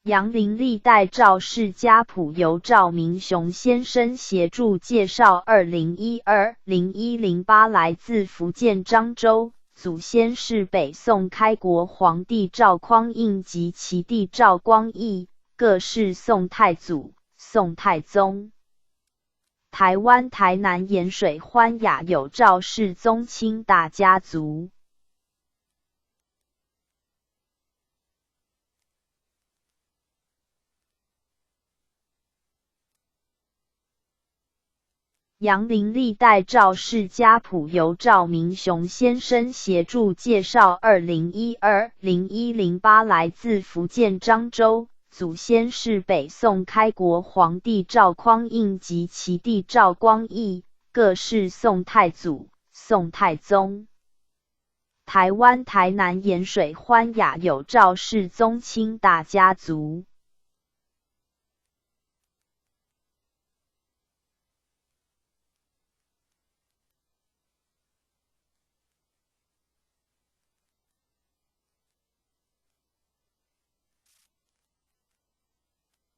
杨林历代赵氏家谱由赵明雄先生协助介绍。2012-01-08来自福建漳州，祖先是北宋开国皇帝赵匡胤及其弟赵光义，各是宋太祖、宋太宗。台湾台南盐水欢雅有赵氏宗亲大家族。杨林历代赵氏家谱由赵明雄先生协助介绍。2012-01-08来自福建漳州，祖先是北宋开国皇帝赵匡胤及其弟赵光义，各是宋太祖、宋太宗。台湾台南盐水欢雅有赵氏宗亲大家族。